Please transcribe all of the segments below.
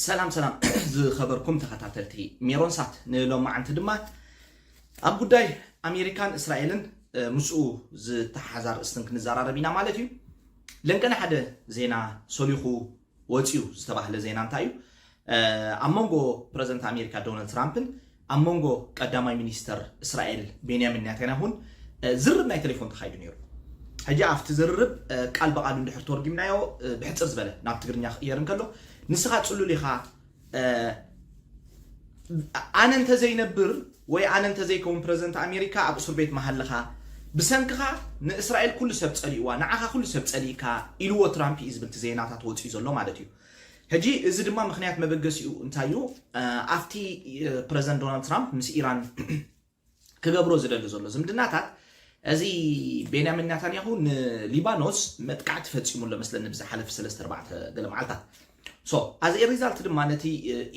ሰላም ሰላም ዝኸበርኩም ተኸታተልቲ ሜሮን ሳት፣ ንሎማዓንቲ ድማ ኣብ ጉዳይ ኣሜሪካን እስራኤልን ምስኡ ዝተሓሓዝ ኣርእስትን ክንዘራረብ ኢና ማለት እዩ። ለንቀነ ሓደ ዜና ሶሊኹ ወፂኡ ዝተባህለ ዜና እንታይ እዩ? ኣብ መንጎ ፕረዚደንት ኣሜሪካ ዶናልድ ትራምፕን ኣብ መንጎ ቀዳማይ ሚኒስተር እስራኤል ቤንያሚን ኔታንያሁን ዝርርብ ናይ ቴሌፎን ተኻይዱ ነይሩ። ሕጂ ኣብቲ ዝርርብ ቃል ብቓሉ እንድሕር ተወርጊምናዮ ብሕፅር ዝበለ ናብ ትግርኛ ክቕየር እንከሎ፣ ንስኻ ፅሉል ኢኻ፣ ኣነ እንተዘይነብር ወይ ኣነ እንተዘይከውን ፕረዚደንት ኣሜሪካ ኣብ እስር ቤት ምሃለኻ፣ ብሰንክኻ ንእስራኤል ኩሉ ሰብ ፀሊእዋ፣ ንዓኻ ኩሉ ሰብ ፀሊእካ ኢልዎ ትራምፕ እዩ ዝብል እቲ ዜናታት ወፂኡ ዘሎ ማለት እዩ። ሕጂ እዚ ድማ ምክንያት መበገሲኡ እንታይ እዩ? ኣብቲ ፕረዚደንት ዶናልድ ትራምፕ ምስ ኢራን ክገብሮ ዝደሊ ዘሎ ዝምድናታት፣ እዚ ቤንያሚን ናታንያሁ ንሊባኖስ መጥቃዕቲ ፈፂሙ ኣሎ መስለኒ ብዝሓለፈ ሰለስተ ኣርባዕተ ገለ መዓልታት። So as a result ድማ ነቲ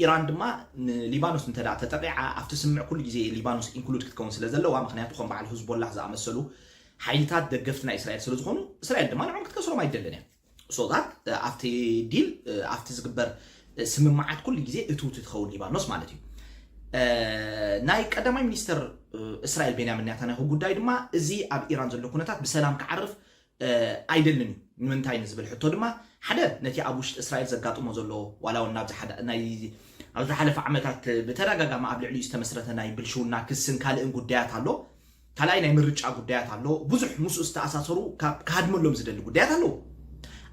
ኢራን ድማ ንሊባኖስ እንተ ተጠቂዓ ኣብቲ ስምምዕ ኩሉ ግዜ ሊባኖስ ኢንክሉድ ክትከውን ስለ ዘለዋ፣ ምክንያቱ ከም በዓል ህዝቦላህ ዝኣመሰሉ ሓይልታት ደገፍቲ ናይ እስራኤል ስለ ዝኾኑ፣ እስራኤል ድማ ንዕኦም ክትከስሮም ኣይደልን እያ። So that ኣብቲ ዲል ኣብቲ ዝግበር ስምምዓት ኩሉ ግዜ እትውቲ ትኸውን ሊባኖስ ማለት እዩ። ናይ ቀዳማይ ሚኒስተር እስራኤል ቤንያሚን ናታንያሁ ጉዳይ ድማ እዚ ኣብ ኢራን ዘሎ ኩነታት ብሰላም ክዓርፍ ኣይደልን እዩ። ንምንታይ ንዝብል ሕቶ ድማ ሓደ ነቲ ኣብ ውሽጢ እስራኤል ዘጋጥሞ ዘሎ ዋላ እውን ኣብዚ ሓደ ናይ ኣብ ዝሓለፈ ዓመታት ብተደጋጋሚ ኣብ ልዕሊኡ ዝተመስረተ ናይ ብልሽውና ክስን ካልእን ጉዳያት ኣሎ። ካልኣይ ናይ ምርጫ ጉዳያት ኣሎ። ብዙሕ ምስኡ ዝተኣሳሰሩ ካብ ክሃድመሎም ዝደሊ ጉዳያት ኣለዉ።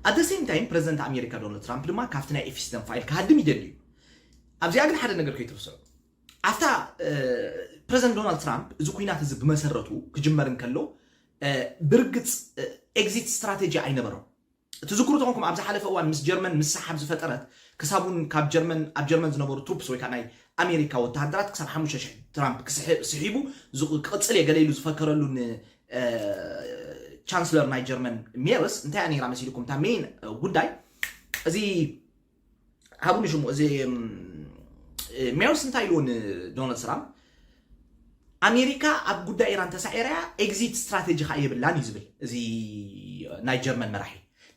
At the same time ፕረዚደንት ኣሜሪካ ዶናልድ ትራምፕ ድማ ካብቲ ናይ ኤፊስተን ፋይል ክሃድም ይደሊ እዩ። ኣብዚኣ ግን ሓደ ነገር ከይትርስዑ። ኣብታ ፕረዚደንት ዶናልድ ትራምፕ እዚ ኩናት እዚ ብመሰረቱ ክጅመር እንከሎ ብርግፅ ኤግዚት ስትራቴጂ ኣይነበሮም። ትዝክሩ ተኾንኩም ኣብ ዝሓለፈ እዋን ምስ ጀርመን ምስሓብ ዝፈጠረት ክሳብ እውን ካብ ጀርመን ኣብ ጀርመን ዝነበሩ ትሩፕስ ወይ ከዓ ናይ ኣሜሪካ ወተሃደራት ክሳብ ሓሙሽተ ሽሕ ትራምፕ ክስሒ- ስሒቡ ዝቕ- ክቕፅል እየ ገለ ኢሉ ዝፈከረሉ ን እ፣ ቻንስለር ናይ ጀርመን ሜርስ እንታይ እያ ነይራ መሲልኩም እታ ሜን ጉዳይ እዚ ሃቡኒ ሽሙ እዚ ሜርስ እንታይ ኢልዎ ንዶናልድ ትራምፕ ኣሜሪካ ኣብ ጉዳይ ኢራን ተሳዒራ እያ ኤግዚት ስትራቴጂ ከዓ የብላን እዩ ዝብል እዚ ናይ ጀርመን መራሒ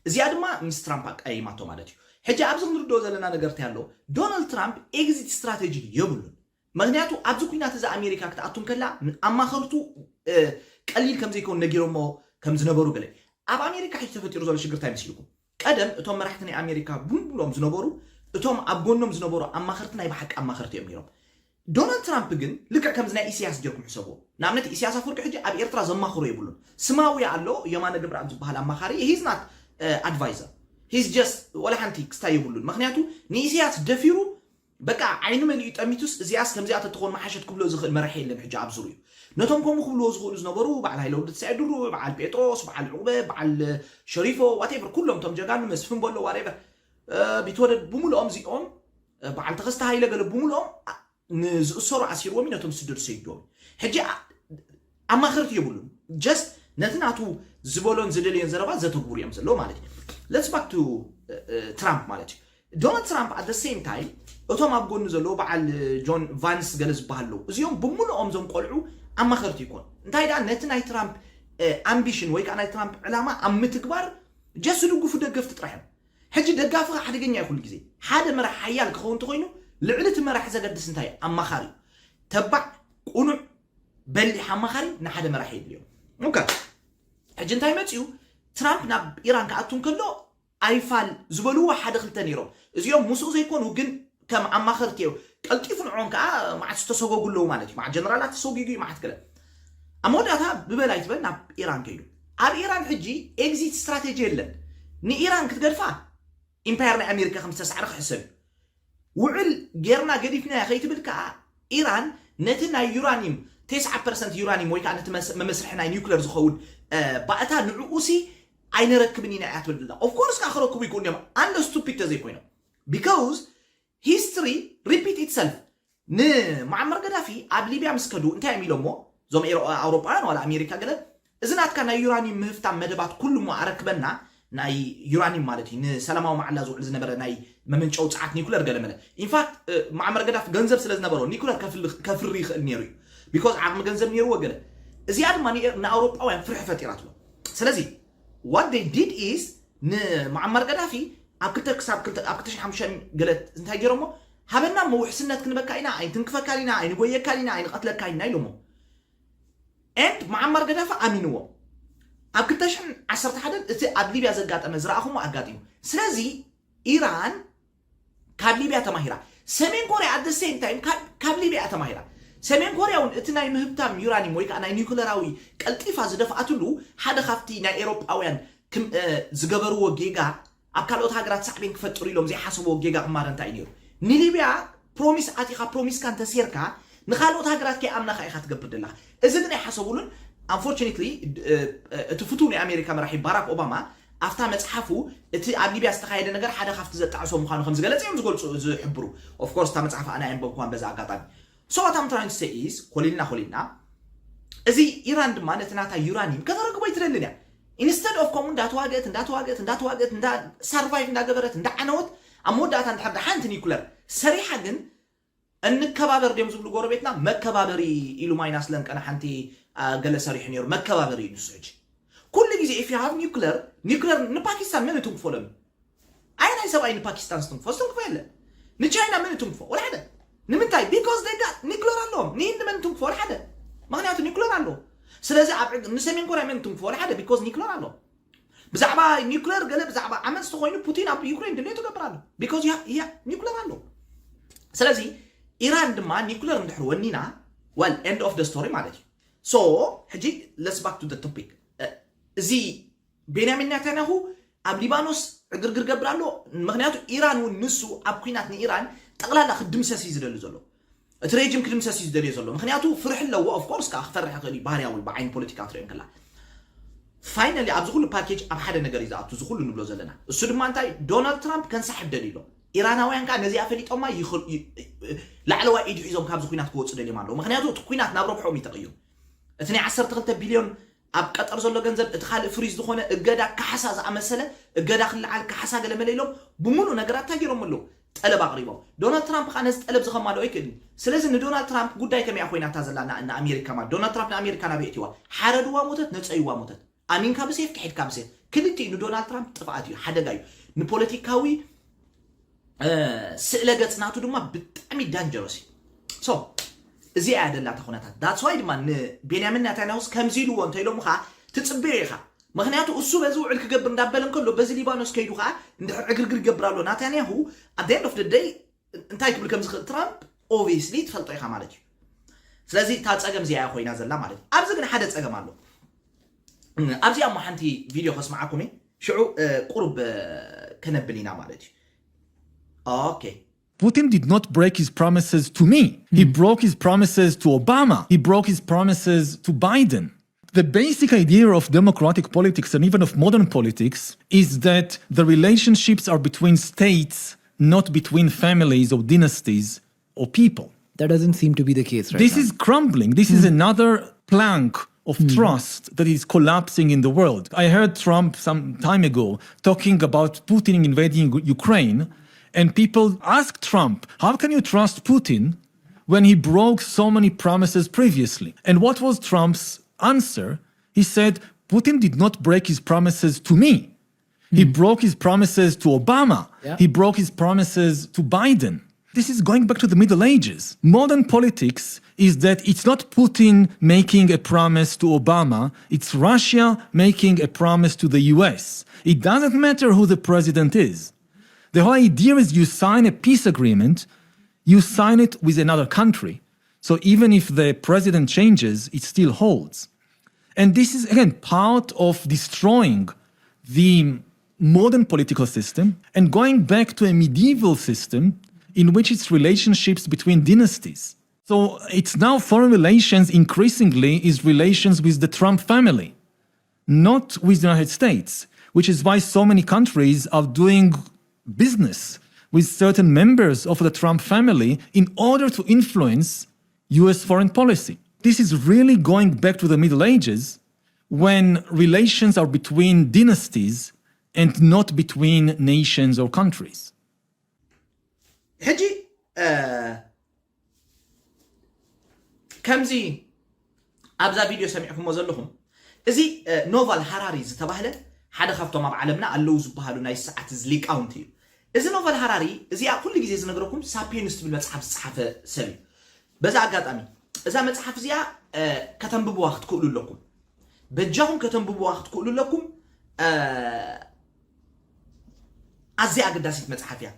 እዚኣ ድማ ምስ ትራምፕ ኣቀያይማቶ ማለት እዩ። ሕጂ ኣብዚ ክንርድኦ ዘለና ነገር እንታይ ኣሎ? ዶናልድ ትራምፕ ኤግዚት ስትራቴጂ የብሉን። ምክንያቱ ኣብዚ ኩናት እዚ ኣሜሪካ ክትኣቱ እንከላ ኣማኸርቱ ቀሊል ከም ዘይከውን ነጊሮሞ ከም ዝነበሩ ገለ ኣብ ኣሜሪካ ሕጂ ተፈጢሩ ዘሎ ሽግር እንታይ መሲልኩም? ቀደም እቶም መራሕቲ ናይ ኣሜሪካ ብሙሉኦም ዝነበሩ እቶም ኣብ ጎኖም ዝነበሩ ኣማኸርቲ ናይ ብሓቂ ኣማኸርቲ እዮም ነይሮም። ዶናልድ ትራምፕ ግን ልክዕ ከምዚ ናይ ኢሳያስ ጌርኩም ሕሰብዎ። ንኣብነት ኢሳያስ ኣፈወርቂ ሕጂ ኣብ ኤርትራ ዘማኽሮ የብሉን። ስማዊ ኣሎ የማነ ገብረኣብ ዝበሃል ኣማኻሪ he's not advisor he's just ወላ ሓንቲ ክስታይ የብሉን። ምክንያቱ ንኢሳያስ ደፊሩ በቃ ዓይኑ መሊኡ ጠሚቱስ እዚኣስ ከምዚኣ ተትኾን መሓሸት ክብሎ ዝኽእል መራሒ የለን። ሕጂ ኣብ ዙርኡ ነቶም ከምኡ ክብልዎ ዝኽእሉ ዝነበሩ በዓል ሃይለ ወዲ ተስፋ ድሩ፣ በዓል ጴጥሮስ፣ በዓል ዑቕበ፣ በዓል ሸሪፎ whatever ኩሎም እቶም ጀጋኑ መስፍን በሎ whatever ቢትወደድ ብምልኦም እዚኦም በዓል ተኸስተ ሃይለ ገለ ብምልኦም ንዝእሰሩ ኣሲርዎም ነቶም ስደዱ ሰይድዎም። ሕጂ ኣማኸርቲ የብሉን። Just ነቲ ናቱ ዝበሎን ዝደልዮን ዘረባ ዘተግብሩ እዮም ዘለዉ ማለት እዩ። Let's back to ትራምፕ ማለት እዩ። ዶናልድ ትራምፕ at the same time እቶም ኣብ ጎኑ ዘለዉ በዓል ጆን ቫንስ ገለ ዝበሃል ኣለዉ። እዚኦም ብምልኦም እዞም ቆልዑ ኣማኸርቲ ይኮኑ። እንታይ ደኣ ነቲ ናይ ትራምፕ ኣምቢሽን ወይ ከዓ ናይ ትራምፕ ዕላማ ኣብ ምትግባር just ዝድግፉ ደገፍቲ ጥራሕ እዮም። ሕጂ ደጋፊ ሓደገኛ እዩ። ኩሉ ግዜ ሓደ መራሕ ሓያል ክኸውን እንተኮይኑ ልዕሊ እቲ መራሕ ዘገድስ እንታይ ኣማኻሪ እዩ። ተባዕ ቁኑዕ በሊሕ ኣማኻሪ ንሓደ መራሕ የድልዮ። ኦኬ ሕጂ እንታይ መፅኡ? ትራምፕ ናብ ኢራን ክኣቱ እንከሎ ኣይፋል ዝበልዎ ሓደ ክልተ ነይሮም። እዚኦም ምስኡ ዘይኮኑ ግን ከም ኣማኸርቲ እዮም። ቀልጢፉ ንዕኦም ከዓ መዓት ዝተሰጎጉ ኣለዉ ማለት እዩ። መዓት ጀነራላት ተሰጒጉ እዩ መዓት ገለ ኣብ መወዳእታ ብበላይ ትበል ናብ ኢራን ከይዱ። ኣብ ኢራን ሕጂ ኤግዚት ስትራቴጂ የለን። ንኢራን ክትገድፋ ኢምፓየር ናይ ኣሜሪካ ከም ዝተሳዕረ ክሕሰብ እዩ። ውዕል ጌርና ገዲፍናያ ከይትብል ከዓ ኢራን ነቲ ናይ ዩራኒም ተስዓ ፐርሰንት ዩራኒም ወይ ከዓ ነቲ መመስርሒ ናይ ኒውክለር ዝኸውን ባእታ ንዕኡሲ ኣይነረክብን ኢና እያ ትብል ዘላ። Of course ከዓ ክረክቡ ይክእሉ እዮም ኣንለ ስቱፒድ ተዘይኮይኖም። Because history repeat itself ንማዓመር ገዳፊ ኣብ ሊብያ ምስ ከዱ እንታይ እዮም ኢሎሞ እዞም ኣውሮጳውያን ዋላ ኣሜሪካ ገለ እዚ ናትካ ናይ ዩራኒየም ምህፍታም መደባት ኩሉ እሞ ኣረክበና ናይ ዩራኒየም ማለት እዩ ንሰላማዊ ማዕላ ዝውዕል ዝነበረ ናይ መመንጨዊ ፀዓት ኒኩለር ገለ መለ ኢንፋክት ማዕመር ገዳፊ ገንዘብ ስለ ዝነበሮ ኒኩለር ከፍሪ ይኽእል ነይሩ እዩ። Because ዓቕሚ ገንዘብ ነይርዎ ገለ እዚኣ ድማ ንኣውሮጳውያን ፍርሒ ፈጢራትሎ። ስለዚ what they did is ንማዕመር ገዳፊ ኣብ ክልተ ክሳብ ክልተ ኣብ ክልተ ሽሕን ሓሙሽተን ገለ እንታይ ገይሮሞ? ሃበና እሞ ውሕስነት ክንበካ ኢና፣ ኣይንትንክፈካን ኢና፣ ኣይንጎየካን ኢና፣ ኣይንቐትለካን ኢና ኢሎሞ። And መዓማር ገዳፊ ኣሚንዎ። ኣብ ክልተ ሽሕን ዓሰርተ ሓደን እቲ ኣብ ሊብያ ዘጋጠመ ዝረኣኹሞ ኣጋጢሙ። ስለዚ ኢራን ካብ ሊብያ ተማሂራ፣ ሰሜን ኮርያ at the same time ካብ ሊብያ ተማሂራ። ሰሜን ኮርያ እውን እቲ ናይ ምህብታም ዩራኒም ወይ ከዓ ናይ ኒውክለራዊ ቀልጢፋ ዝደፍኣትሉ ሓደ ካብቲ ናይ ኤሮጳውያን ዝገበርዎ ጌጋ ኣብ ካልኦት ሃገራት ሳዕቤን ክፈጥሩ ኢሎም ዘይሓሰብዎ ጌጋ ቅማረ እንታይ እዩ ነይሩ? ንሊብያ ፕሮሚስ ኣቲኻ ፕሮሚስካ እንተሴርካ ንኻልኦት ሃገራት ከይኣምናኻ ኢኻ ትገብር ደለኻ። እዚ ግን ኣይሓሰቡሉን። Unfortunately እቲ ፍቱው ናይ ኣሜሪካ መራሒ ባራክ ኦባማ ኣብታ መጽሓፉ እቲ ኣብ ሊብያ ዝተኻየደ ነገር ሓደ ካብቲ ዘጣዕሶ ምዃኑ ከም ዝገለጸ እዮም ዝገልጹ ዝሕብሩ። Of course እታ መጽሓፍ ኣነ ኣየንበብኳን በዛ ኣጋጣሚ። So what I'm trying to say is ኮሊልና ኮሊልና እዚ ኢራን ድማ ነቲ ናታ ዩራኒየም ከተረክቦ ኣይትደልን እያ። Instead of ከምኡ እንዳተዋገእት እንዳተዋገእት እንዳተዋገእት እንዳ survive እንዳገበረት እንዳዓነወት ኣብ መወዳእታ እንድሕር ደሓንቲ ኒኩለር ሰሪሓ ግን እንከባበር ድዮም ዝብሉ ጎረቤትና መከባበሪ ኢሉ ማይናስ ለንቀና ሓንቲ ገለ ሰሪሑ ነይሩ መከባበሪ እዩ ንሱ ሕጂ ኩሉ ግዜ if you have nuclear nuclear ንፓኪስታን መን እትንክፎ ሎሚ ኣየናይ ሰብኣይ ንፓኪስታን ዝትንክፎ ዝትንክፎ የለን ንቻይና መን እትንክፎ ወላ ሓደ ንምንታይ because they got nuclear ኣለዎም ንሂንድ መን እትንክፎ ወላ ሓደ ምክንያቱ nuclear ኣለዎ ስለዚ ኣብ ንሰሜን ኮርያ መን እትንክፎ ወላ ሓደ because nuclear ኣለዎም ብዛዕባ ኒኩለር ገለ ብዛዕባ ዓመፅ ተኮይኑ ፑቲን ኣብ ዩክሬን ድልዮ ትገብር ኣሎ because ያ ኒኩለር ኣሎ ስለዚ ኢራን ድማ ኒኩለር እንድሕር ወኒና well end of the story ማለት እዩ so ሕጂ let's back to the topic እዚ ቤንያሚን ናታንያሁ ኣብ ሊባኖስ ዕግርግር ገብር ኣሎ ምክንያቱ ኢራን እውን ንሱ ኣብ ኩናት ንኢራን ጠቕላላ ክድምሰስ እዩ ዝደሊ ዘሎ እቲ ሬጅም ክድምሰስ እዩ ዝደልዮ ዘሎ ምክንያቱ ፍርሒ ኣለዎ of course ከዓ ክፈርሕ ይኽእል እዩ ባህርያዊ ብዓይኒ ፖለቲካ ክትሪኦ እንከላ finally ኣብዚ ኩሉ package ኣብ ሓደ ነገር እዩ ዝኣቱ እዚ ኩሉ ንብሎ ዘለና እሱ ድማ እንታይ ዶናልድ ትራምፕ ከንሳሕብ ደልዩ ኣሎ ኢራናውያን ከዓ ነዚኣ ፈሊጦማ ላዕለዋይ ኢዱ ሒዞም ካብዚ ኩናት ክወፁ ደልዮም ኣለዉ ምክንያቱ እቲ ኩናት ናብ ረብሖም እዩ ተቐይሩ እቲ ናይ ዓሰርተ ክልተ ቢልዮን ኣብ ቀጠር ዘሎ ገንዘብ እቲ ካልእ ፍሪዝ ዝኾነ እገዳ ካሕሳ ዝኣመሰለ እገዳ ክለዓል ካሕሳ ገለመለ ኢሎም ብምሉእ ነገራት እንታይ ገይሮም ኣለዉ ጠለብ ኣቕሪቦም ዶናልድ ትራምፕ ከዓ ነዚ ጠለብ ዝኸማልኦ ኣይክእልን ስለዚ ንዶናልድ ትራምፕ ጉዳይ ከመያ ኮይናታ ዘላ ንኣሜሪካ ማለት ዶናልድ ትራምፕ ንኣሜሪካ ናበይ እትዋ ሓረድዋ ሞተት ነፀይዋ ሞተት ኣሚንካ ብሴፍ ክሒድካ ብሴፍ ክልቲኡ ንዶናልድ ትራምፕ ጥፍኣት እዩ ሓደጋ እዩ ንፖለቲካዊ ስእለ ገጽ ናቱ ድማ ብጣዕሚ dangerous እዩ so እዚኣ እያ ደላታ ኩነታት that's why ድማ ንቤንያሚን ናታንያሁስ ከምዚ ኢልዎ እንተ ኢሎምኻ ትጽበዮ ኢኻ ምክንያቱ እሱ በዚ ውዕል ክገብር እንዳበለ እንከሎ በዚ ሊባኖስ ከይዱ ከዓ እንድሕር ዕግርግር ይገብር ኣሎ ናታንያሁ at the end of the day እንታይ ክብል ከም ዝኽእል ትራምፕ obviously ትፈልጦ ኢኻ ማለት እዩ ስለዚ እታ ጸገም እዚኣ ኮይና ዘላ ማለት እዩ ኣብዚ ግን ሓደ ጸገም ኣሎ ኣብዚኣ እሞ ሓንቲ ቪድዮ ከስምዓኩም እየ ሽዑ ቁሩብ ከነብል ኢና ማለት እዩ okay Putin did not break his promises to me. He broke his promises to Obama. He broke his promises to Biden. The basic idea of democratic politics and even of modern politics is that the relationships are between states, not between families or dynasties or people. That doesn't seem to be the case right This now. is crumbling. This is another plank of trust that is collapsing in the world. I heard Trump some time ago talking about Putin invading Ukraine, and people asked Trump, "How can you trust Putin when he broke so many promises previously?" And what was Trump's answer? He said, "Putin did not break his promises to me. He broke his promises to Obama. Yeah. He broke his promises to Biden." This is going back to the Middle Ages. Modern politics is that it's not Putin making a promise to Obama, it's Russia making a promise to the U S. It doesn't matter who the president is. The whole idea is you sign a peace agreement, you sign it with another country. So even if the president changes, it still holds. And this is, again, part of destroying the modern political system and going back to a medieval system in which it's relationships between dynasties. So it's now foreign relations increasingly is relations with the Trump family, not with the United States, which is why so many countries are doing business with certain members of the Trump family in order to influence U S foreign policy. This is really going back to the Middle Ages when relations are between dynasties and not between nations or countries. ሕጂ ከምዚ ኣብዛ ቪድዮ ሰሚዕኩሞ ዘለኹም እዚ ኖቫል ሃራሪ ዝተባህለ ሓደ ካብቶም ኣብ ዓለምና ኣለዉ ዝበሃሉ ናይ ሰዓት እዚ ሊቃውንቲ እዩ እዚ ኖቨል ሃራሪ እዚኣ ኩሉ ግዜ ዝነግረኩም ሳፒየንስ ትብል መጽሓፍ ዝጸሓፈ ሰብ እዩ። በዛ ኣጋጣሚ እዛ መጽሓፍ እዚኣ ከተንብብዋ ክትክእሉ ኣለኩም። በጃኹም ከተንብብዋ ክትክእሉ ኣለኩም። ኣዝያ ኣገዳሲት መጽሓፍ እያ።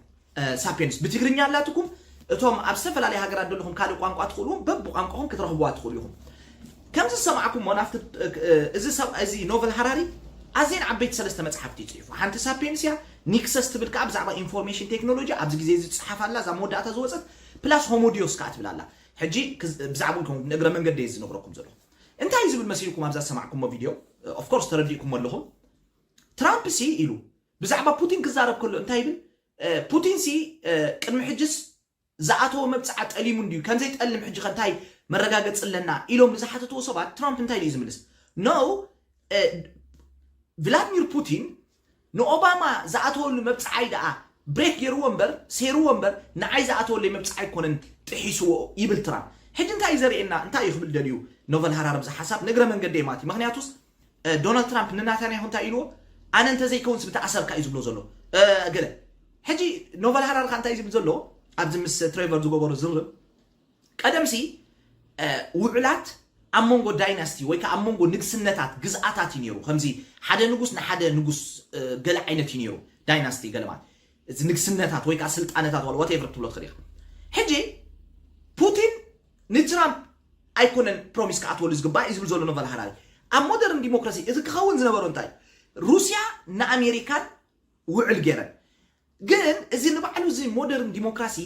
ሳፒየንስ ብትግርኛ ኣላትኩም። እቶም ኣብ ዝተፈላለየ ሃገራት ዘለኹም ካልእ ቋንቋ ትኽእሉ በብቋንቋኹም ክትረኽብዋ ትኽእሉ ኢኹም። ከምዚ ዝሰማዕኩሞ ናብቲ እዚ ሰብ እዚ ኖቨል ሃራሪ ኣዝየን ዓበይቲ ሰለስተ መጽሓፍቲ እዩ ጽሒፉ። ሓንቲ ሳፒየንስ እያ። ኒክሰስ ትብል ከዓ ብዛዕባ ኢንፎርሜሽን ቴክኖሎጂ ኣብዚ ግዜ እዚ ዝጽሓፍ ኣላ፣ እዛ መወዳእታ ዝወጸት፣ ፕላስ ሆሞዲዮስ ከዓ ትብል ኣላ። ሕጂ ብዛዕባ ንእግረ መንገዲ እየ ዝነግረኩም ዘለኹ። እንታይ እዩ ዝብል መሲልኩም ኣብዛ ዝሰማዕኩሞ ቪድዮ? ኦፍኮርስ ተረዲእኩሞ ኣለኹም። ትራምፕ ሲ ኢሉ ብዛዕባ ፑቲን ክዛረብ ከሎ እንታይ ይብል? ፑቲን ሲ ቅድሚ ሕጅስ ዝኣተወ መብፅዓ ጠሊሙ እንድዩ፣ ከምዘይጠልም ሕጂ ከ እንታይ መረጋገፂ ኣለና ኢሎም ንዝሓተትዎ ሰባት ትራምፕ እንታይ ኢሉ እዩ ዝምልስ? ኖ፣ ቭላድሚር ፑቲን ንኦባማ ዝኣተወሉ መብፅዓይ ደኣ ብሬክ ገይርዎ እምበር፣ ሴርዎ እምበር፣ ንዓይ ዝኣተወለይ መብፅዓ ኣይኮነን ጥሒስዎ ይብል ትራምፕ። ሕጂ እንታይ እዩ ዘርእየና? እንታይ እዩ ክብል ደልዩ ኖቨል ሃራሪ ብዚ ሓሳብ? ንእግረ መንገዲ ማለት እዩ። ምክንያቱስ ዶናልድ ትራምፕ ንናታንያሁ እንታይ ኢልዎ? ኣነ እንተዘይከውንስ ምተኣሰርካ እዩ ዝብሎ ዘሎ። ገለ ሕጂ ኖቨል ሃራሪ ከ እንታይ እዩ ዝብል ዘሎ? ኣብዚ ምስ ትሬቨር ዝገበሮ ዝርርብ ቀደምሲ ውዕላት ኣብ መንጎ ዳይናስቲ ወይ ከዓ ኣብ መንጎ ንግስነታት ግዝኣታት እዩ ነይሩ። ከምዚ ሓደ ንጉስ ንሓደ ንጉስ ገለ ዓይነት እዩ ነይሩ። ዳይናስቲ ገለ ማለት እዚ ንግስነታት ወይ ከዓ ስልጣነታት ዋላ ዋቴቨር ትብሎ ትኽእል ኢኻ። ሕጂ ፑቲን ንትራምፕ ኣይኮነን ፕሮሚስ ክኣትወሉ ዝግባእ እዩ ዝብል ዘሎ ኖቨል ሃራሪ። ኣብ ሞደርን ዲሞክራሲ እዚ ክኸውን ዝነበሮ እንታይ? ሩስያ ንኣሜሪካን ውዕል ገይረን። ግን እዚ ንባዕሉ እዚ ሞደርን ዲሞክራሲ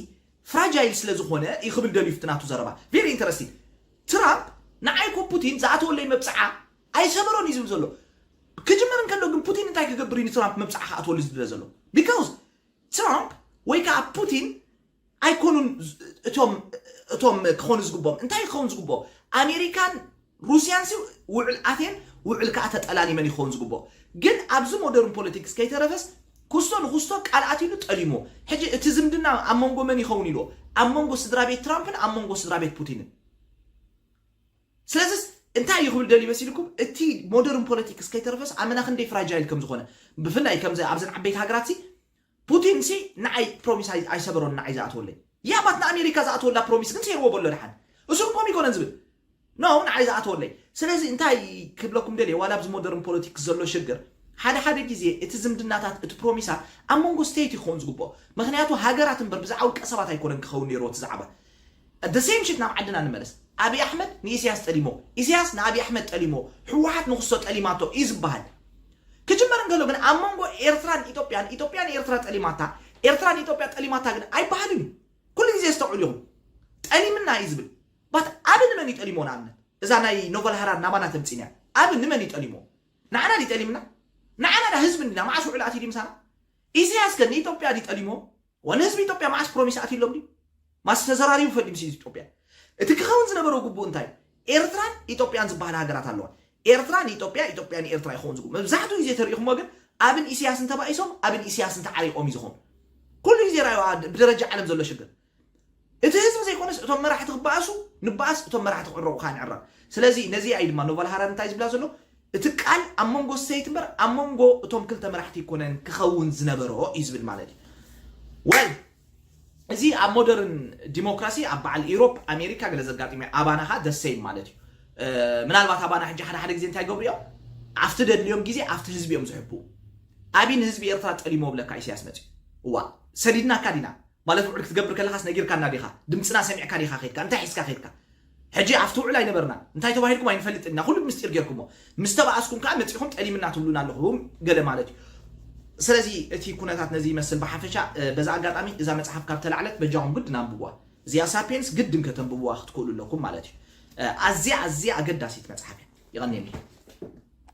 ፍራጃይል ስለ ዝኾነ እዩ ክብል ደልዩ ፍትናቱ ዘረባ። ቬሪ ኢንተረስቲንግ። ትራምፕ ንዓይ ኮ ፑቲን ዝኣተወለይ መብፅዓ ኣይሰበሮን እዩ ዝብል ዘሎ። ክጅመር እንከሎ ግን ፑቲን እንታይ ክገብር እዩ ንትራምፕ መብፅዓ ክኣትወሉ ዝድለ ዘሎ? ቢካውስ ትራምፕ ወይ ከዓ ፑቲን ኣይኮኑን እቶም እቶም ክኾኑ ዝግብኦም። እንታይ ክኸውን ዝግብኦ? ኣሜሪካን ሩስያን ሲ ውዕል ኣትየን ውዕል ከዓ ተጠላሊመን ይኸውን ዝግብኦ። ግን ኣብዚ ሞደርን ፖለቲክስ ከይተረፈስ ክስቶ ንክስቶ ቃል ኣትይሉ ጠሊሞ። ሕጂ እቲ ዝምድና ኣብ መንጎ መን ይኸውን ኢልዎ? ኣብ መንጎ ስድራ ቤት ትራምፕን ኣብ መንጎ ስድራ ቤት ፑቲንን። ስለዚስ እንታይ እዩ ክብል ደልዩ መሲልኩም? እቲ ሞደርን ፖለቲክስ ከይተረፈስ ኣመና ክንደይ ፍራጃይል ከም ዝኾነ፣ ብፍላይ ከምዚ ኣብዘን ዓበይቲ ሃገራት ሲ ፑቲን ሲ ንዓይ ፕሮሚስ ኣይሰበሮን፣ ንዓይ ዝኣተወለይ። ያባት ንኣሜሪካ ዝኣተወላ ፕሮሚስ ግን ሴርዎ በሎ ድሓን። እሱ እውን ከምኡ ይኮነን ዝብል ኖ ንዓይ ዝኣተወለይ። ስለዚ እንታይ ክብለኩም ደልየ ዋላ ኣብዚ ሞደርን ፖለቲክስ ዘሎ ሽግር ሓደ ሓደ ግዜ እቲ ዝምድናታት እቲ ፕሮሚሳት ኣብ መንጎ ስቴት ይኸውን ዝግብኦ። ምክንያቱ ሃገራት እምበር ብዛዕባ ውልቀ ሰባት ኣይኮነን ክኸውን ነይርዎ እቲ ዛዕባ። The same shit ናብ ዓድና ንመለስ። ኣብይ ኣሕመድ ንኢሳያስ ጠሊሞ፣ ኢሳያስ ንኣብይ ኣሕመድ ጠሊሞ፣ ህወሓት ንክስቶ ጠሊማቶ እዩ ዝበሃል። ክጅመር እንከሎ ግን ኣብ መንጎ ኤርትራን ኢትዮጵያን፣ ኢትዮጵያ ንኤርትራ ጠሊማታ፣ ኤርትራ ንኢትዮጵያ ጠሊማታ ግን ኣይበሃልን እዩ። ኩሉ ግዜ ኣስተውዕሉ ኢኹም። ጠሊምና እዩ ዝብል። ባት ኣብ ንመን እዩ ጠሊሞ? ንኣብነት እዛ ናይ ኖቨል ሃራሪ ናባና ተምፂና እያ። ኣብ ንመን እዩ ጠሊሞ? ንዓና ድዩ ጠሊምና? ንዓና ዳ ህዝቢ እንዲና መዓስ ውዕል ኣትዩ ድዩ ምሳና? ኢሳያስ ከ ንኢትዮጵያ ድዩ ጠሊሞ? ወንህዝቢ ኢትዮጵያ መዓስ ፕሮሚስ ኣትዩሎም ድዩ? ማስ ተዘራሪቡ ፈልዩ ምስ ኢትዮጵያ? እቲ ክኸውን ዝነበሮ ግቡእ እንታይ? ኤርትራን ኢትዮጵያን ዝበሃላ ሃገራት ኣለዋ። ኤርትራ ንኢትዮጵያ፣ ኢትዮጵያ ንኤርትራ ይኸውን ዝግቡ። መብዛሕትኡ ግዜ ተሪእኹሞ ግን ኣብን ኢሳያስን ተባኢሶም፣ ኣብን ኢሳያስን ተዓሪቖም እዩ ዝኾኑ። ኩሉ ግዜ ራእዩ ብደረጃ ዓለም ዘሎ ሽግር። እቲ ህዝቢ ዘይኮነስ እቶም መራሕቲ ክበኣሱ ንበኣስ፣ እቶም መራሕቲ ክዕረቑ ከዓ ንዕረቕ። ስለዚ ነዚ እዩ ድማ ኖቨል ሃራሪ እንታይ ዝብላ ዘሎ? እቲ ቃል ኣብ መንጎ ስተይት እምበር ኣብ መንጎ እቶም ክልተ መራሕቲ ይኮነን ክኸውን ዝነበሮ እዩ ዝብል ማለት እዩ። ወል እዚ ኣብ ሞደርን ዲሞክራሲ ኣብ በዓል ኢሮፕ ኣሜሪካ ገለ ዘጋጥም እዩ። ኣባና ከዓ ደሰይም ማለት እዩ። ምናልባት ኣባና ሕጂ ሓደ ሓደ ግዜ እንታይ ገብሩ እዮም? ኣብቲ ደድልዮም ግዜ ኣብቲ ህዝቢ እዮም ዝሕብኡ። ኣብይ ንህዝቢ ኤርትራ ጠሊሞ ብለካ ኢሳያስ መፅዩ። እዋ ሰዲድናካ ዲና ማለት ውዕል ክትገብር ከለኻስ ነጊርካና ዲኻ? ድምፅና ሰሚዕካ ዲኻ ከድካ? እንታይ ሒዝካ ከድካ? ሕጂ ኣብቲ ውዕል ኣይነበርናን። እንታይ ተባሂልኩም ኣይንፈልጥን ኢና። ኩሉ ብምስጢር ጌርኩሞ። ምስ ተባኣስኩም ከዓ መፂኹም ጠሊምና ትብሉና ኣለኹም ገለ ማለት እዩ። ስለዚ እቲ ኩነታት ነዚ ይመስል ብሓፈሻ። በዛ ኣጋጣሚ እዛ መፅሓፍ ካብ ተላዕለት በጃኹም ግድን ኣንብብዋ። እዚኣ ሳፒየንስ ግድን ከተንብብዋ ክትክእሉ ኣለኩም ማለት እዩ። ኣዝያ ኣዝያ ኣገዳሲት መፅሓፍ እያ። ይቐንየኒ።